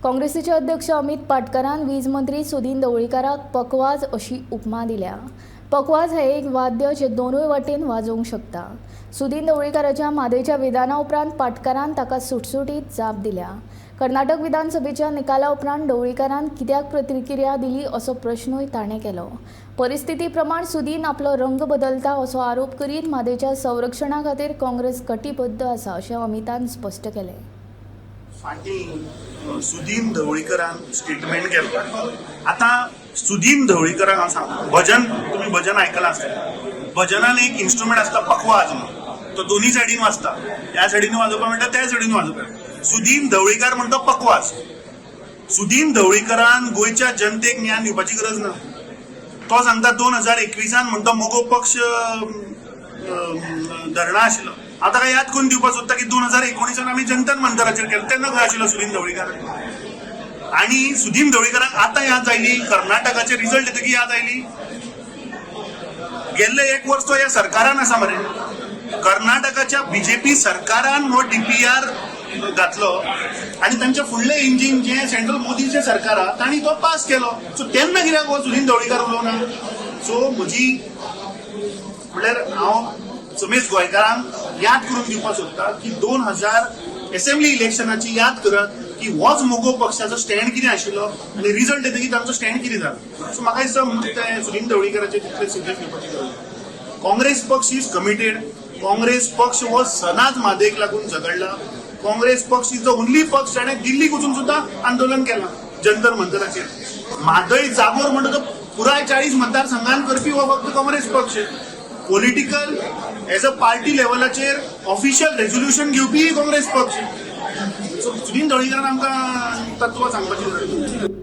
काँग्रेसीचे अध्यक्ष अमित पाटकरान वीज मंत्री सुदीन ढवळीकाराक पकवाज अशी उपमा दिल्या. पकवाज हे एक वाद्य जे दोनूय वाटेन वाजोवंक शकता. सुदीन ढवळीकाराच्या म्हादयच्या विधाना उपरांत पाटकरान ताका सुटसुटीत जाप दिल्या. कर्नाटक विधानसभेच्या निकाला उपरांत ढवळीकारान कित्याक प्रतिक्रिया दिली असो प्रश्नूय ताणें केलो. परिस्थिती प्रमाण सुदीन आपलो रंग बदलता असो आरोप करीत म्हादयच्या संरक्षणा खातीर काँग्रेस कटिबद्ध आसा अशें अमितान स्पश्ट केलें. फाटीं सुदीन ढवळीकरान स्टेटमेंट केलो. आतां सुदीन ढवळीकराक हांव सांगता, भजन, तुमी भजन आयकलां आसतलें. भजनान एक इन्स्ट्रुमेंट आसता पखवाज म्हणून. तो दोन्ही सायडीन वाजता. ह्या सायडीन वाजोवपाक मेळटा, त्या सायडीन वाजोवपाक मेळटा. सुदीन ढवळीकार म्हणटा पखवाज. सुदीन ढवळीकरान गोंयच्या जनतेक ज्ञान दिवपाची गरज ना. तो सांगता, 2021न म्हणटा मगो पक्ष धरणां आशिल्लो. आतां काय याद करून दिवपाक सोदता की 2019न आमी जंतर मंतराचेर केलो, तेन्ना खंय आशिल्लो सुदीन ढवळीकार? आणि सुदीन ढवळीकराक आतां याद जायली? कर्नाटकाचे रिजल्ट येतकीर याद आयली? गेल्ले एक वर्स तो ह्या सरकारान आसा मरे. कर्नाटकाच्या बीजेपी सरकारान हो डीपीआर घातलो आणि तांचे फुडलें इंजीन जें सेंट्रल मोदीचें सरकार आहा, तांणी तो पास केलो. सो तेन्ना कित्याक हो सुदीन ढवळीकार उलोवना? सो म्हजी म्हणल्यार हांव समेस्त गोंयकारांक याद करून दिवपाक सोदता की 2000 एसेंब्ली इलेक्शनाची याद करात की होच मगो पक्षाचो स्टँड कितें आशिल्लो आनी रिजल्ट येतकीर तांचो स्टँड कितें जालो. सो म्हाका दिसता तें सुदीन ढवळीकाराचें तितलें सिरियस घेवपाची गरज ना. काँग्रेस पक्ष is committed. Congress पक्ष हो सदांच म्हादयक लागून झगडला. काँग्रेस पक्ष is the only पक्ष जाणें दिल्लीक वचून सुद्दां आंदोलन केलां जंतर मंतराचेर. म्हादय जागोर म्हणटा तो पुराय 40 मतदारसंघान करपी हो फक्त काँग्रेस पक्ष. पॉलिटिकल एज अ पार्टी लेवलाचेर ऑफिशियल रेझोल्युशन घेवपी काँग्रेस पक्ष. सो सुदीन ढवळीकरान आमकां तत्वां सांगपाची गरज ना.